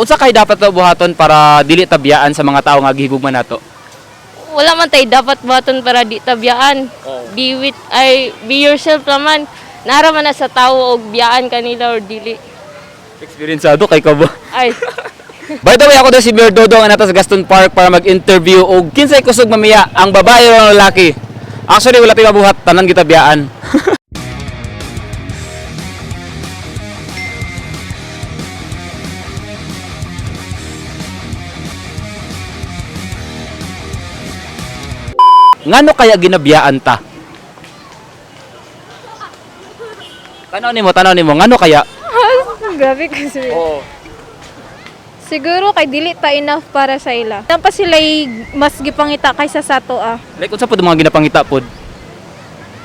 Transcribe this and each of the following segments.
Unsa kay dapat to buhaton para dili tabiyaan sa mga tao nga gihigugma nato? Wala man tay dapat buhaton para di tabiyaan. Be with ay be yourself naman. Nara man na sa tao og biyaan kanila or dili. Eksperyensado kay ka ba? Ay, By the way, ako daw si Mayor Dodong ang nata sa Gaston Park para mag-interview og kinsay kusog mamiya ang babae o ang lalaki. Actually, wala tayo mabuhat, tanan kita biyaan. Ngano kaya ginabiyaan ta? Tanaw nimo, ngano kaya? Grabe kasi. Oo. Siguro kay dili ta enough para sa ila. Nang pa sila mas gipangita kaysa sa ato ah. Like unsa pud mga ginapangita pod?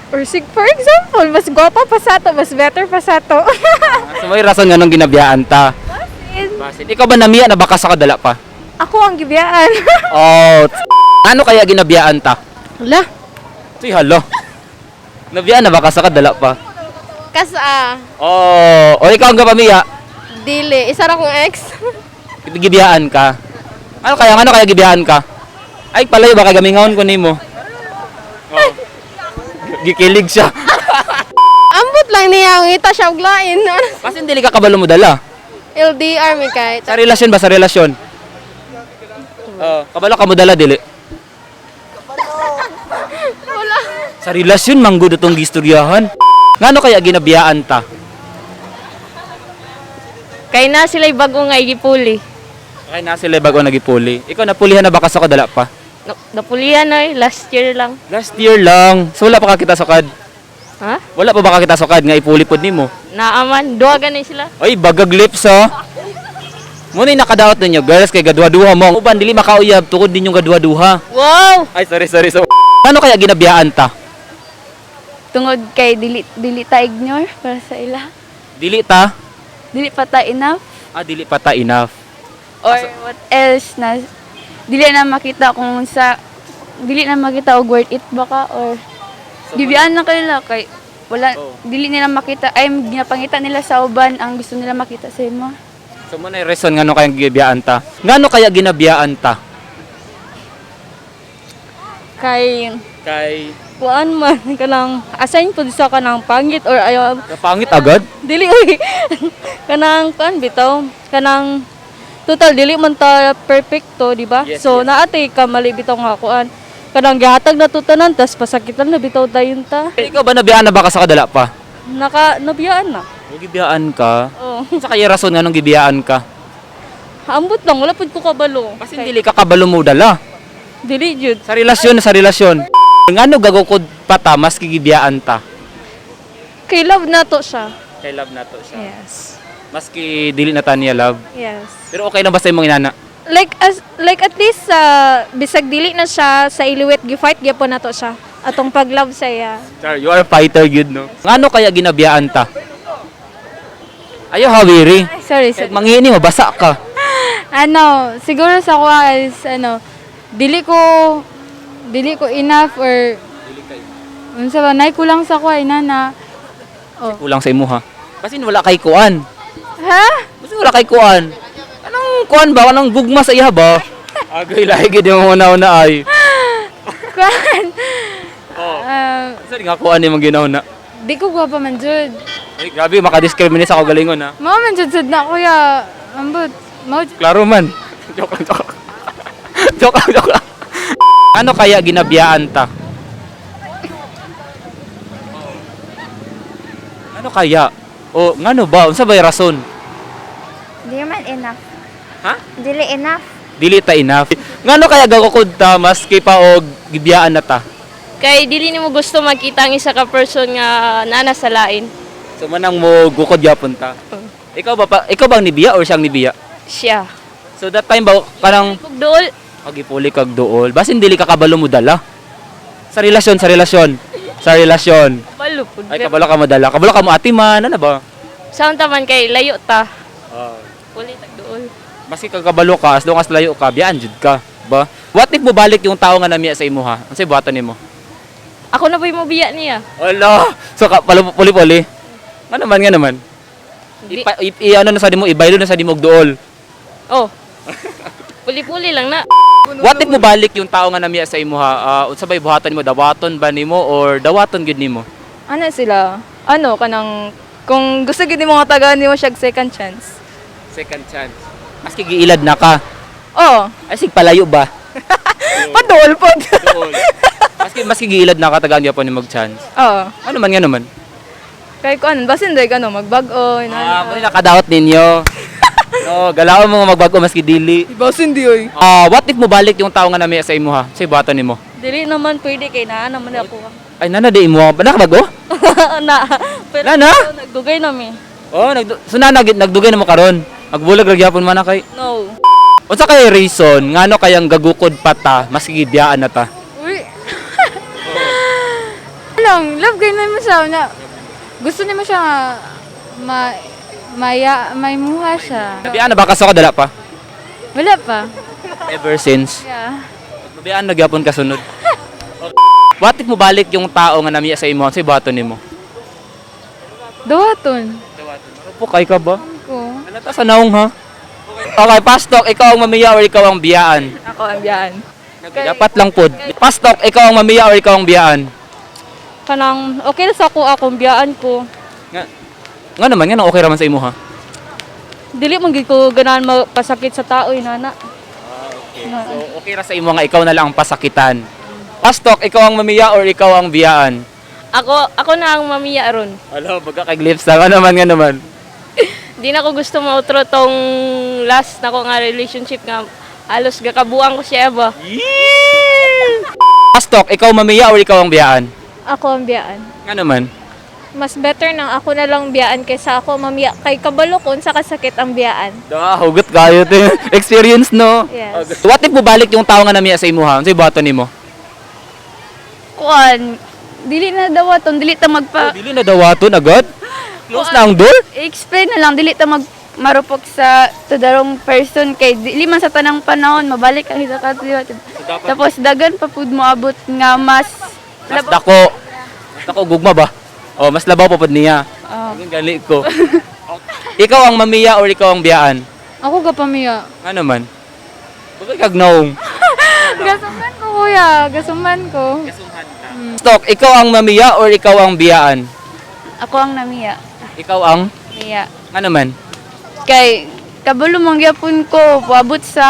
Or sig for example, mas gwapa pa sa ato, mas better pa sa ato. So may rason nga nung ginabiyaan ta. Basin. Ikaw ba namiya na baka sa kadala pa? Ako ang gibiyaan. Oh, ano kaya ginabiyaan ta? wala. Tuy hala. Nabiyaan na baka sa kadala pa. Kas ah, Oh, o ikaw ang gapamiya, dili isa ra kong ex. gibiyaan ka. Ano kaya gibiyaan ka? Ay palayo baka gamingaon ko nimo. Oh. Gikilig siya. Ambot lang niya ang ita siya og lain. Kasi hindi ka kabalo mo dala. LDR mi kay. Sa relasyon ba sa relasyon? Oh, kabalo ka mo dala dili. Wala. Sa relasyon manggod itong gistoryahan. Ngano kaya ginabiyaan ta? Kay na sila'y bago nga igipuli. Kaya na sila bago nagipuli. Ikaw napulihan na ba ka sa kadala pa? Napulihan na eh, last year lang. Last year lang. So wala pa ka kita sukad. Ha? Wala pa ba ka kita sukad nga ipuli pod nimo? Naaman, duha gani sila. Ay, bagag lips ha. Muna yung nakadaot ninyo, girls, kay gadwa-duha mo. Uban, dili makauyab, tukod ninyong gadwa-duha. Wow! Ay, sorry, sorry. So, ano kaya ginabiyaan ta? Tungod kay dili dili ta ignore para sa ila. Dili ta? Dili pa ta enough Ah, dili pa ta enough. or what else na dili na makita kung sa dili na makita og worth it baka or gibiyaan lang kanila kay wala dili nila makita ay ginapangita nila sa uban ang gusto nila makita sa imo. So, muna yung reason ngano kaya ginabiyaan ta. Ngano kaya ginabiyaan ta? Kay Kay... kuan man kanang assign pud sa kanang pangit or ayo Kapangit agad? dili uy kanang kuan bitaw kanang total dili man ta perfecto, di ba? Yes, So yes. naatay ka mali bitaw nga kuan kanang gihatag na to tanan tas pasakitan na bitaw dayon ta. Ikaw ba nabiyaan na ba ka sa kadala pa? Naka nabiyaan na. O, gibiyaan ka. Oh. Sa kaya rason nga nung gibiyaan ka? Ambot lang, wala pud ko kabalo. Kasi dili ka kabalo mo dala. Dili jud. Sa relasyon, sa relasyon. Ngano gagukod pa ta, maski gibiyaan ta? Kay love na to siya. Kay love na to siya. Yes. Maski dili na ta niya love. Yes. Pero okay lang ba sa imong inana? Like as like at least sa bisag dili na siya sa iliwit gi-fight gyapon na to siya. Atong pag-love sa iya. Char, you are a fighter good, no? Ngano kaya ginabiyaan ta? Ayaw hawiri. Sorry, Kahit mangini, mabasa ka. Ano, siguro sa kuha is ano, dili ko enough or unsa ba nay kulang sa kuha inana. Kulang sa imuha. Basin wala kay kuan. Ha? Basin wala kay kuan. Anong kuan ba? Anong gugma sa iya ba? Agay lahi gid yung una-una ay. Kuan. Oh. Ah, Saan nga kuan imong ginauna? di ko gwapa man jud. Ay, grabe makadiscriminate sa ako galingon ha. Mao man jud sad na kuya. Ambot. Mao jud. Klaro man. Joke lang, joke lang. Joke lang, joke lang. Ano kaya ginabiyaan ta? Ano kaya? O ngano ba? Unsa ba yung rason? Di man enough. Ha? Dili enough. Dili ta enough. Ngano kaya gakukod ta maski pa og gibiyaan na ta? Kay dili nimo gusto makita ang isa ka person nga naa sa lain. So manang mo gukod gyapon ta. Ikaw ba pa, ikaw bang nibiya or siyang nibiya? Siya. So that time ba kanang Kug duol, pagipuli kag duol, basin dili ka kabalo mo dala. Sa relasyon, sa relasyon. Sa relasyon. kabalo pud. Ay kabalo ka modala. Kabalo ka mo ati man, ano ba? Sa unta man kay layo ta. Puli tag duol. Maski kagkabalo ka, as long as layo ka, biyaan jud ka, ba? What if mobalik yung tao nga namiya sa imo ha? Unsay buhaton nimo? Ako na ba'y mobiya niya? Ala, so ka puli puli. Nga naman, nga naman. Di, Ipa, i, i- ano na sa nimo, ibaylo na sa nimo og duol. Oh. Puli-puli lang na. What if mobalik yung tao nga namiya sa imo ha? Unsa bay buhaton nimo? Dawaton ba nimo or dawaton gyud nimo? Ano sila? Ano kanang kung gusto gid nimo nga tagaan nimo siya og second chance. Second chance. Maski giilad na ka. Oh, Ay sig palayo ba? padol pod. Maski giilad na ka, tagaan gyapon nimo og chance. Oo. Ano man nga naman? Kay kuan basin day ano magbag-o Ah, mo nakadawat ninyo. No, galaw mo nga magbago maski dili. Basin di oy. Ah, what if mobalik yung tao nga namiya sa imo ha? Sa buhaton nimo? Dili naman pwede kay naa naman ako. Ay nana di imo. Nakabago? Na. Pero Nana? nagdugay nami. Oh, so nana nagdugay na mo karon. Magbulag ra gyapon man na kay. No. Unsa kay reason ngano kayang gagukod pa ta maski gibiyaan na ta? Uy. Lang, love kayo na mo siya. Na, gusto niya mo siya nga ma, maya, may muha siya. Nabiyaan na ba ka sa kadala pa? Wala pa. Ever since. Yeah. Nabiyaan na gyapon kasunod. What if mobalik yung tao nga namiya sa imo, sa buhaton nimo? Dawaton. Opo kay ka ba? Ko. Ano ta sa naong ha? Okay, Pastok, ikaw ang mamiya or ikaw ang biyaan? Ako ang biyaan. Dapat lang pod. Pastok, ikaw ang mamiya or ikaw ang biyaan? Kanang okay ra sa ako akong biyaan ko. Nga, nga naman, nga nang okay raman sa imo ha? Dili man gid ko ganahan magpasakit sa tao inana. Okay. So, okay ra sa imo nga ikaw na lang ang pasakitan. Pastok, ikaw ang mamiya or ikaw ang biyaan? Ako na ang mamiya ron. Alo, baga kay Glips nga naman, nga naman. Di na ko gusto mautro tong last na ko nga relationship nga halos gakabuang ko siya ba. Pastok, ikaw mamiya or ikaw ang biyaan? Ako ang biyaan. Nga naman. Mas better nang ako na lang biyaan kaysa ako mamiya kay kabalo ko unsa kasakit ang biyaan. Da, hugot kayo te. Experience no. Yes. What if mobalik yung tao nga namiya sa imo ha? Unsay buhaton nimo? Kuan, dili na dawaton, dili ta magpa Oh, dili na dawaton agad. Close na ang door? Explain na lang dili ta mag marupok sa to the wrong person kay dili man sa tanang panahon mabalik ang isa ka, diba? Tapos dagan pa pud moabot nga mas Mas dako. Mas dako gugma ba? Oh, mas labaw pa pud niya. Oh. Ang gali ko. Ikaw ang mamiya or ikaw ang biyaan? Ako ga pamiya. Nga naman. Bagay kag naong. Gasuman ko kuya, gasuman ko. Stok, ikaw ang mamiya or ikaw ang biyaan? Ako ang namiya. Ikaw ang? Miya. Nga naman. Kay kabalo man gyapon ko moabot sa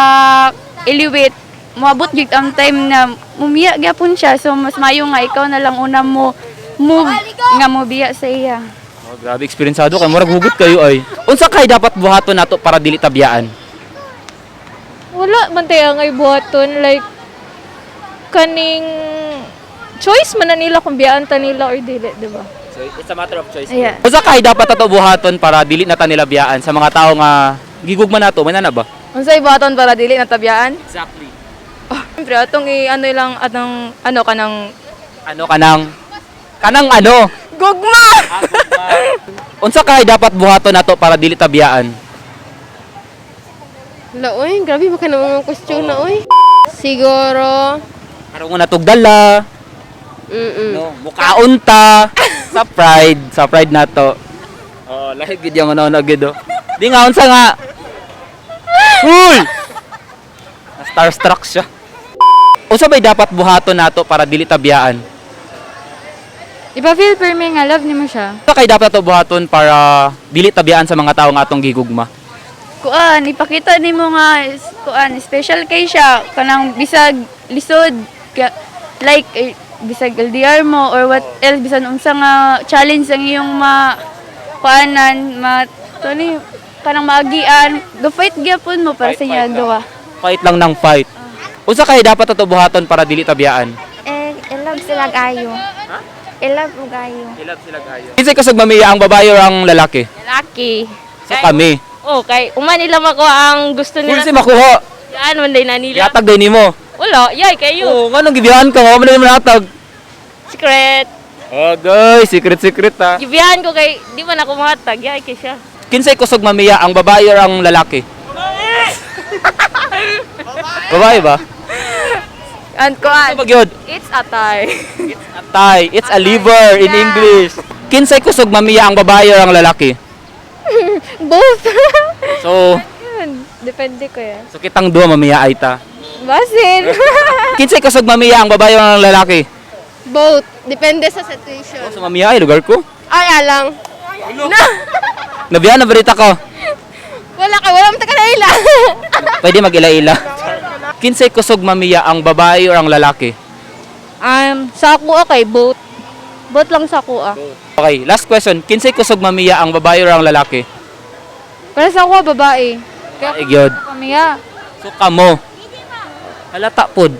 iliwit, moabot gyud ang time na mumiya gyapon siya, so mas mayo nga ikaw na lang una mo move nga mobiya sa iya. Oh, grabe eksperyensado kay murag hugot kayo ay. Unsa kay dapat buhaton nato para dili tabiyaan? Wala man tayo ngay buhaton like kaning choice man na nila kung biyaan ta nila or dili, di ba? So it's a matter of choice. Yeah. Unsa kay dapat ato buhaton para dili na ta nila biyaan sa mga tao nga gigugma nato man na ba? Unsay buhaton para dili natabiyaan? Exactly. Siyempre atong i ano lang atong ano kanang Ano kanang kanang ano? Gugma. Unsa kay dapat buhaton nato para dili tabiyaan? La oy, grabe baka naman mga question na oy. Siguro, Karon nga natugdala, no, mukaon ta sa pride nato. Oh, lahi gid yung ano gid oh. Di nga unsa nga. Uy! Na starstruck siya. Unsa bay dapat buhaton nato para dili tabiyaan? Ipa-feel permi nga love nimo siya. Unsa kay dapat nato buhaton para dili tabiyaan sa mga tao nga atong gigugma? Kuan, ipakita nimo nga kuan special kay siya kanang bisag lisod like eh, bisag LDR mo or what else, bisan unsa nga challenge ang iyong ma kuanan ma tuni kanang maagian, go fight gyapon mo para Fight, sa iya fight lang. gawa. Fight lang ng fight. Unsa kay dapat nato buhaton para dili tabiyaan? Eh, I-love sila gayo. I-love og gayo. Ilab sila gayo. Kinsay kasag mamiya, ang babae or ang lalaki? Lalaki. So kami. Oh, kay uman nila mako ang gusto Kung nila. si makuha, Yan man day na nila. yatag day nimo. Wala, yay kayo. Oo, nga nang gibiyaan ka, wa man na natag. Secret. Oh, guys, secret secret ha. Gibiyahan ko kay di man ako mahatag, yay kay siya. Kinsay kusog mamiya, ang babae or ang lalaki? Babae ba? And kuan Ano ba gyud? it's atay. Atay, it's a liver in English. Kinsay kusog mamiya, ang babae or ang lalaki? Both. So, Yun, Depende ko yan. So kitang duha mamiya ay ta. Basin. Kinsay kusog mamiya, ang babae o ang lalaki? Both. Depende sa situation. Oh, so mamiya ay lugar ko. Ay, alang. Nabiya na barita ko. Wala ka, wala mo taga-ila. Pwede mag-ila-ila. Kinsay kusog mamiya, ang babae o ang lalaki? Sa ako okay, both. Both lang sa ako ah. Okay, last question. Kinsay kusog mamiya, ang babae o ang lalaki? Para sa ako, babae. Kaya Ay, gyud. kami ya. So kamo. Halata pod.